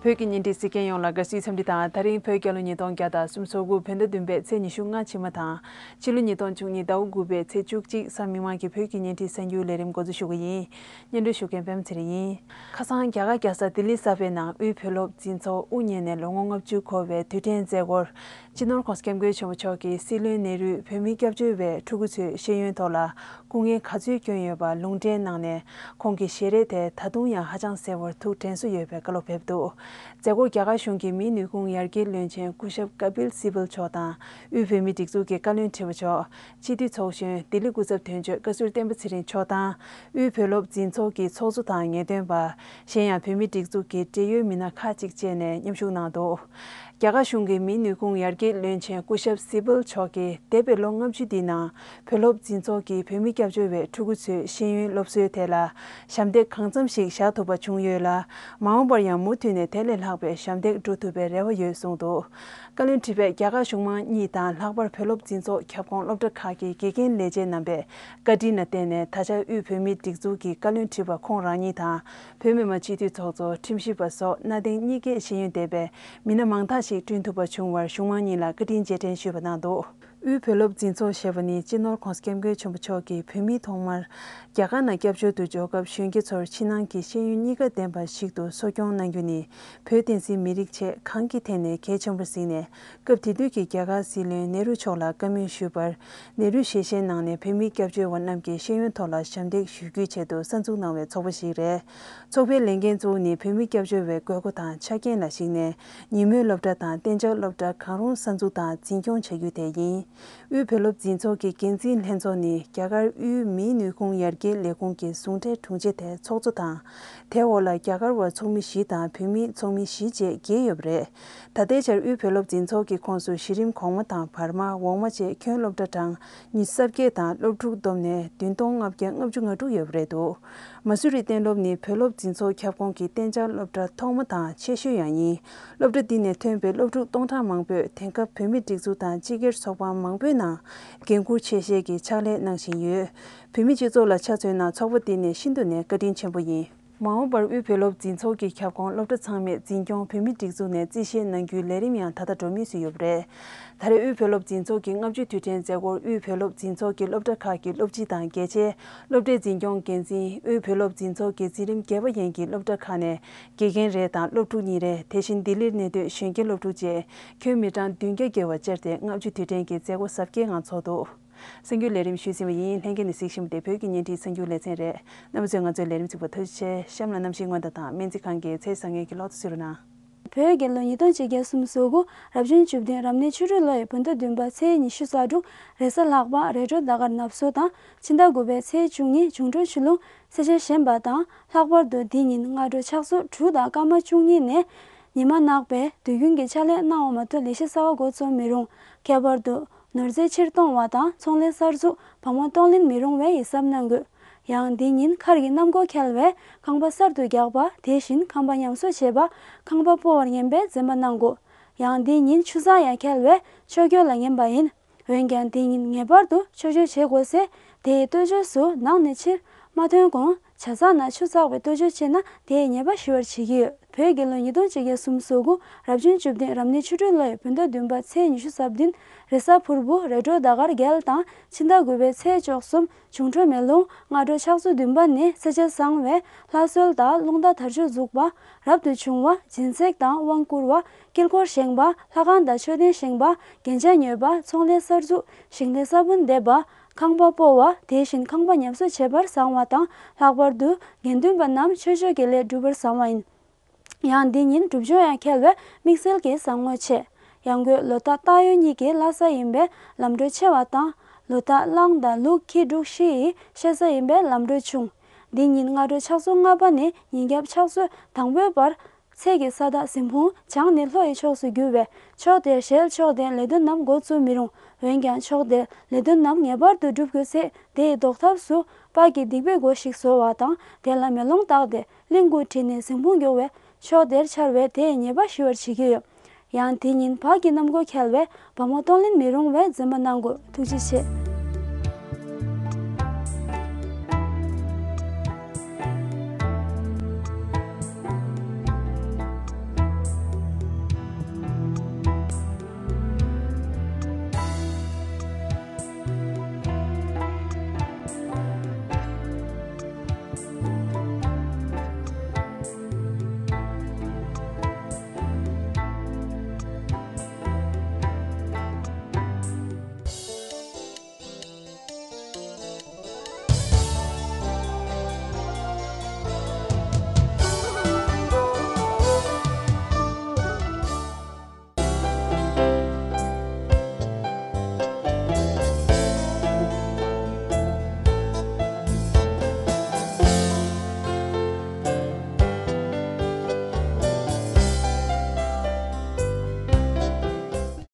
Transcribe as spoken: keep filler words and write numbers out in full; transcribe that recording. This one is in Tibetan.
བོད་ཀྱི་བརྙན་འཕྲིན་གཟིགས་མཁན་ཡོངས་ལ་དགའ་བསུའི་འཚམས་འདྲི་དང་། ད་རིང་བོད་རྒྱལ་ལོ་ཉིས་སྟོང་བརྒྱ་དང་སུམ་ཅུ་སོ་དགུ་བོད་ཟླ་བདུན་པའི་ཚེས་ཉི་ཤུ་ལྔ་ཕྱི་མ་དང་། ཕྱི་ལོ་ཉིས་སྟོང་བཅུ་གཉིས་ཟླ་བ་དགུ་པའི་ཚེས་བཅུ་གཅིག་གཟའ་མིག་དམར་གྱི་བོད་ཀྱི་བརྙན་འཕྲིན་གསར་འགྱུར་ལས་རིམ་འགོ་འཛུགས་ཞུ་གི་ཡིན། སྙན་སྒྲོན་ཞུ་མཁན་པད་མ་ཚེ་རིང་ཡིན། ཁ་སང་རྒྱ་གར་རྒྱལ་ས་ལྡི་ལི་གསར་པའི་ནང་དབུས་བོད་སློབ་འཛིན་ཚོགས་དབུ་བརྙེས་ནས་ལོ་ངོ་ལྔ་བཅུ་འཁོར་བའི་དུས་དྲན་མཛད་སྒོར། སྤྱི་ནོར་༸གོང་ས་༸སྐྱབས་མགོན་ཆེན་པོ་མཆོག་གིས་སྲིད་བློན་ནེ་རུས་བོད་མིའི་སྐྱབས་བཅོལ་བའི་ཕྲུ་གུ་ཚོའི་ཤེས་ཡོན་ཐོག་ལ་སྐུ་ངལ་ག་ཚོད་བསྐྱོན་ཡོད་པ་ལུང་འདྲེན་གནང་ནས། ཁོང་གི་ཞལ་རས་དེ་ད་དུང་ཡང་ཧ་ཅང་གསལ་བོར་ཐུགས་དྲན་གསོ་ཡོད་པའི་བཀའ་སློབ་ཕེབས་འདུག། མཛད་སྒོར་རྒྱ་གར་གཞུང་གི་མིའི་ནུས་ཁུངས་ཡར་རྒྱས་བློན་ཆེན་སྐུ་ཞབས་ཀ་པིལ་སི་བལ་མཆོག་དང་། དབུས་བོད་མིའི་སྒྲིག་འཛུགས་ཀྱི་བཀའ་བློན་ཁྲི་པ་མཆོག། སྤྱི་འཐུས་ཚོགས་གཞོན་ལྡི་ལི་སྐུ་ཚབ་དོན་གཅོད་བཀའ་ཟུར་བསྟན་པ་ཚེ་རིང་མཆོག་དང་། དབུས་བོད་སློབ་འཛིན་ཚོགས་ཀྱི་ཚོགས་གཙོ་དང་ངེས་སྟོན་པ། གཞན་ཡང་བོད་མིའི་སྒྲིག་འཛུགས་ཀྱི་འབྲེལ་ཡོད་མི་སྣ་ཁག་ཅིག་བཅས་ནས་མཉམ་ཞུགས་གནང་འདུག། རྒྱ་གར་གཞུང་གི་མིའི་ནུས་ཁུངས་ཡར་རྒྱས་བློན་ཆེན་སྐུ་ཞབས་སི་བལ་མཆོག་གིས་འདས་པའི་ལོ་ལྔ་བཅུ་འདིའི་ནང་། བོད་སློབ་འཛིན་ཚོགས་ཀྱིས་བོད་མི་སྐྱབས་བཅོལ་བའི་ཕྲུ་གུ་ཚོའི་ཤེས་ཡོན་སློབ་གསོའི་ཐད་ལ་ཞབས་འདེགས་གང་འཚམ་ཞིག་བཞག་ཐུབ་པ་བྱུང་ཡོད་ལ། མ་འོངས་པར་ཡང་མུ་མཐུད་ནས་དེ་ལས་ལྷག་པའི་ཞབས་འདེགས་འགྲོ་ཐུབ་པའི་རེ་བ་ཡོད་གསུངས་འདུག། བཀའ་བློན་ཁྲི་པས་རྒྱ་གར་གཞུང་མང་གཉིས་དང་། ལྷག་པར་བོད་སློབ་འཛིན་ཚོགས་ཁྱབ་ཁོངས་སློབ་གྲྭ་ཁག་གི་དགེ་རྒན་ལས་བྱེད་རྣམ་པས་བཀའ་དྲིན་ལ་བརྟེན་ནས། ད་ཆ་དབུས་བོད་མིའི་སྒྲིག་འཛུགས་ཀྱི་བཀའ་བློན་ཁྲི་པ་ཁོང་རང་ཉིད་དང་། བོད་མི་མང་སྤྱི་འཐུས་ཚོགས་གཙོ། ཁྲིམས་ཞིབ་པ་སོགས་གནའ་དེང་གཉིས་ཀའི་ཤེས་ཡོན་ལྡན་པའི་མི་སྣ་མང་དག་ཞིག་བསྐྲུན་ཐུབ་པ་བྱུང་བར་གཞུང་མང་གཉིས་ལ་བཀའ་དྲིན་རྗེས་དྲན་ཞུས་པ་གནང་འདུག། དབུས་བོད་སློབ་འཛིན་ཚོགས་ཞེས་པ་ནི། སྤྱི་ནོར་༸གོང་ས་༸སྐྱབས་མགོན་ཆེན་པོ་མཆོག་གིས་བོད་མི་ཐོག་མར་རྒྱ་གར་ནང་སྐྱབས་བཅོལ་དུ་འབྱོར་སྐབས། གཞོན་སྐྱེས་ཚོར་ཕྱི་ནང་གི་ཤེས་ཡོན་གཉིས་ཀ་ལྡན་པ་ཞིག་ཏུ་གསོ་སྐྱོང་གནང་རྒྱུ་ནི། བོད་བསྟན་སྲིད་མི་རིགས་ཆེད་གང་གི་ཐད་ནས་གལ་ཆེན་པོར་གཟིགས་ནས། སྐབས་དེ་དུས་ཀྱི་རྒྱ་གར་སྲིད་བློན་ནེ་རུ་མཆོག་ལ་བཀའ་མོལ་ཞུས་པར། ནེ་རུས་ཞལ་བཞེས་གནང་ནས། བོད་མི་སྐྱབས་བཅོལ་བ་རྣམས་ཀྱི་ཤེས་ཡོན་ཐོག་ལ་ཞབས་འདེགས་ཞུ་རྒྱུའི་ཆེད་དུ་གསར་འཛུགས་གནང་བའི་ཚོགས་པ་ཞིག་རེད། ཚོགས་པའི་ལས་འགན་གཙོ་བོ་ནི། བོད་མི་སྐྱབས་བཅོལ་བའི་དགོས་མཁོ་དང་ཆ་རྐྱེན་ལ་གཞིགས་ནས། ཉིན་མོའི་སློབ་གྲྭ་དང་གཏན་འཇགས་སློབ་གྲྭ་གང་རུང་གསར་འཛུགས་དང་འཛིན་སྐྱོང་བྱ་རྒྱུ་དེ་ཡིན། དབུས་བོད་སློབ་འཛིན་ཚོགས་ཀྱི་འགན་འཛིན་ལྷན་ཚོགས་ནི། རྒྱ་གར་དབུས་མིའི་ནུས་ཁུངས་ཡར་རྒྱས་ལས་ཁུངས་ཀྱི་ཟུང་འབྲེལ་དྲུང་ཆེ་དེ་ཚོགས་གཙོ་དང་། དེའི་འོག་ལ་རྒྱ་གར་བ་ཚོགས་མི་བཞི་དང་། བོད་མི་ཚོགས་མི་བཞི་བཅས་བརྒྱད་ཡོད་པ་རེད། ད་ལྟའི་ཆར་དབུས་བོད་སློབ་འཛིན་ཚོགས་ཀྱི་ཁོངས་སུ་གཞི་རིམ་གོང་མ་དང་། བར་མ། འོག་མ་བཅས་ཁྱོན་སློབ་གྲྭ་གྲངས་ཉི་ཤུ་རྩ་བརྒྱད་དང་། སློབ་ཕྲུག་བསྡོམས་ནས་བདུན་སྟོང་ལྔ་བརྒྱ་ལྔ་བཅུ་ང་དྲུག་ཡོད་པ་རེད་འདུག། མ་སུ་རི་གཏན་སློབ་ནི་བོད་སློབ་འཛིན་ཚོགས་ཁྱབ་ཁོངས་ཀྱི་གཏན་འཇགས་སློབ་གྲྭ་ཐོག་མ་དང་ཆེ་ཤོས་ཡང་ཡིན། སློབ་གྲྭ་འདི་ནས་ཐོན་པའི་སློབ་ཕྲུག་སྟོང་ཕྲག་མང་པོས་དེང་སྐབས་བོད་མིའི་སྒྲིག་འཛུགས་དང་སྤྱི་སྒེར་ཚོགས་པ་མང་པོའི་ནང་འགན་འཁུར་ཆེ་བཞེས་ཀྱིས་ཕྱག་ལས་གནང་བཞིན་ཡོད། བོད་མིའི་སྤྱི་ཚོགས་ལ་ཆ་མཚོན་ན། ཚོགས་པ་འདི་ནི་ཤིན་ཏུ་ནས་བཀའ་དྲིན་ཆེན་པོ་ཡིན། མ་འོངས་པར་དབུས་བོད་སློབ་འཛིན་ཚོགས་ཀྱི་ཁྱབ་ཁོངས་སློབ་གྲྭ་ཚང་མས་འཛིན་སྐྱོང་བོད་མིའི་སྒྲིག་འཛུགས་ནས་རྩིས་བཞེས་གནང་རྒྱུའི་ལས་རིམ་ཡང་ད་ལྟ་འགྲོ་མུས་སུ་ཡོད་པ་རེད། ད་རེས་དབུས་བོད་སློབ་འཛིན་ཚོགས་ཀྱི་ལྔ་བཅུའི་དུས་དྲན་མཛད་སྒོར་དབུས་བོད་སློབ་འཛིན་ཚོགས་ཀྱི་སློབ་གྲྭ་ཁག་གི་སློབ་སྤྱི་དང་དགེ་ཆེ། སློབ་གྲྭའི་འཛིན་སྐྱོང་འགན་འཛིན། དབུས་བོད་སློབ་འཛིན་ཚོགས་ཀྱི་འཛིན་རིམ་བརྒྱད་པ་ཡན་གྱི་སློབ་གྲྭ་ཁག་ནས་དགེ་རྒན་རེ་དང་སློབ་ཕྲུག་གཉིས་རེ། དེ་བཞིན་ལྡི་ལིར་གནས་སྡོད་གཞོན་སྐྱེས་སློབ་ཕྲུག་བཅས་ཁྱོན་མི་གྲངས་བདུན་བརྒྱ་བརྒལ་བ་བཅར་ཏེ། ལྔ་བཅུའི་དུས་དྲན་གྱི་མཛད་སྒོ་གཟབ་རྒྱས་ངང་ཚོགས་འདུག། གསར་འགྱུར་ལས་རིམ་ཞུས་ཟིན་པ་ཡིན། ལྷན་རྒྱས་ནས་གཟིགས་བཞིན་པ་དེ་བོད་ཀྱི་བརྙན་འཕྲིན་གསར་འགྱུར་ལེ་ཚན་རེད། རྣམ་པ་ཚོས་ང་ཚོའི་ལས་རིམ་གཟིགས་པར་ཐུགས་རྗེ་ཆེ། གཤམ་ལ་གནམ་གཤིས་སྔོན་བརྡ་དང་སྨན་རྩིས་ཁང་གི་ཚེས་བཟང་ངན་གྱི་གློག་བརྡ་གསུང་རོགས་གནང་། བོད་རྒྱལ་ལོ་ཉིས་སྟོང་གཅིག་བརྒྱ་སུམ་ཅུ་སོ་དགུ་རབ་བྱུང་བཅུ་བདུན་རབ་གནས་ཆུ་སྦྲུལ་ལོའི་བོད་ཟླ་བདུན་པ་ཚེས་ཉི་ཤུ་རྩ་དྲུག་རེས་གཟའ་ལྷག་པ་རེས་འགྲོགས་ཟླ་སྐར་ནབ་སོ་དང་ཕྱི་ཟླ་དགུ་པའི་ཚེས་བཅུ་གཉིས་འབྱུང་འཕྲོད་ཆུ་ཀླུང་ཚེས་ཆ་བཞིན་པ་དང་། ལྷག་པར་དུ་འདི་ཉིན་སྔ་དྲོ་ཕྱག་ཚོད་དྲུག་དང་སྐར་མ་བཅུ་གཉིས་ནས་ཉི་མ་ནག་པས་དུས་རྒྱུན་གྱི་ཕྱག་ལས་གནང་བ་མ་གཏོགས་ལས་གཞི་གསར་པ་འགོ་འཛུགས་མི་རུང་། ཁྱད་པར་དུ་ནོར་རྫས་ཕྱིར་གཏོང་བ་དང་ཚོང་ལས་གསར་འཛུགས་བ་མ་གཏོང་ལེན་མི་རུང་བའི་ཡིད་གཟབ་གནང་དགོས། ཡང་འདི་ཉིན་མཁར་གྱི་གནམ་སྒོ་ཁེལ་བས་ཁང་པ་གསར་དུ་རྒྱག་པ། དེ་བཞིན་ཁང་པ་ཉམས་གསོ་བྱེད་པ། ཁང་པ་སྤོ་བར་ངན་པའི་འཛེམ་པ་གནང་དགོས། ཡང་འདི་ཉིན་ཆུ་གཙང་ཡང་ཁེལ་བས་ཆོས་སྐྱོན་ལ་ངན་པ་ཡིན། འོན་ཀྱང་འདི་ཉིན་ངེས་པར་དུ་ཆོས་སྤྱོད་བྱེད་དགོས་སའི་དེའི་ལྟོ་ཆས་སུ་ནང་ནས་ཕྱིར་མ་ཐོན་གོང་ཇ་ཚགས་ནང་ཆུ་བཙགས་པའི་ལྟོ་ཆས་སྤྱད་ན་དེའི་ཉེས་པ་ཞི་བར་བྱེད་ཀྱི་ཡོད། བོད་རྒྱལ་ལོ་ཉིས་སྟོང་གཅིག་བརྒྱ་སུམ་ཅུ་སོ་དགུ་རབ་བྱུང་བཅུ་བདུན་རབ་གནས་ཆུ་སྦྲུལ་ལོའི་བོད་ཟླ་བདུན་པ་ཚེས་ཉི་ཤུ་རྩ་བདུན་རེས་གཟའ་ཕུར་བུ་རེས་འགྲོགས་ཟླ་སྐར་རྒྱལ་དང་ཕྱི་ཟླ་དགུ་པའི་ཚེས་བཅུ་གསུམ་འབྱུང་འཕྲོད་མེ་རླུང་། སྔ་དྲོ་ཕྱག་ཚོད་བདུན་པ་ནས་ཚེས་ཆ་བཟང་བས་ལྷ་གསོལ་དང་རླུང་རྟ་དར་ལྕོག་འཛུགས་པ། རབ་ཏུ་བྱུང་བ། སྦྱིན་སྲེག་དང་དབང་བསྐུར་བ། དཀྱིལ་འཁོར་བཞེངས་པ། ལྷ་ཁང་དང་མཆོད་རྟེན་བཞེངས་པ། རྒྱན་ཆ་ཉོས་པ། ཚོང་ལས་གསར་འཛུགས། ཞིང་ལས་ས་བོན་འདེབས་པ། ཁང་པ་སྤོ་བ། དེ་བཞིན་ཁང་པ་ཉམས་གསོ་བྱེད་པར་བཟང་བ་དང་། ལྷག་པར་དུ་དགེ་འདུན་པ་རྣམས་ཆོས་སྤྱོད་ཀྱི་ལས་སྒྲུབ་པར་བཟང་བ་ཡིན། ཡང་འདི་ཉིན་སྒྲུབ་སྦྱོང་ཡང་ཁེལ་བས་དམིགས་བསལ་གྱི་བཟང་ངོ་ཆེ། ཡང་སྒོས་ལོ་རྟགས་སྟག་ཡོས་གཉིས་ཀྱི་བླ་གཟའ་ཡིན་པས་ལམ་འགྲོ་ཆེ་བ་དང་། ལོ་རྟགས་གླང་དང་ལུག་ཁྱི་འབྲུག་བཞི་ཡི་བཤད་གཟའ་ཡིན་པས་ལམ་འགྲོ་ཆུང་། འདི་ཉིན་སྔ་དྲོ་ཕྱག་ཚོད་ལྔ་པ་ནས་ཉིན་རྒྱབ་ཕྱག་ཚོད་དང་པོའི་བར། ཚེས་ཀྱི་ས་བདག་གཟིམ་ཕུང་བྱང་ནས་ལྷོ་ཡི་ཕྱོགས་སུ་རྒྱུ་བས། ཕྱོགས་དེར་ཞལ་ཕྱོགས་དེར་ལས་དོན་རྣམས་འགོ་བཙུགས་མི་རུང་། འོན་ཀྱང་ཕྱོགས་དེར་ལས་དོན་རྣམས་ངེས་པར་དུ་སྒྲུབ་དགོས་ཚེ། དེ་ཡི་ཟློག་ཐབས་སུ་པ་གི་སྡིག་པའི་སྒོ་ཞིག་བཟོ་བ་དང་། དེ་ལ་མེ་ལོང་བཏགས་ཏེ་གླིང་དགུ་བྲིས་ནས་གཟིམ་ཕུང་རྒྱུ་བས། ཕྱོགས་དེར་འཆར་བས་དེ་ཡི་ཉེས་པ་ཞི་བར་བྱེད་ཀྱི་ཡོད། ཡང་དེ་ཉིན་བག་གི་གནམ་སྒོ་ཁེལ་བས་བ་མ་གཏོང་ལེན་མི་རུང་བས་འཛེམ་པ་གནང་དགོས། ཐུགས་རྗེ་ཆེ།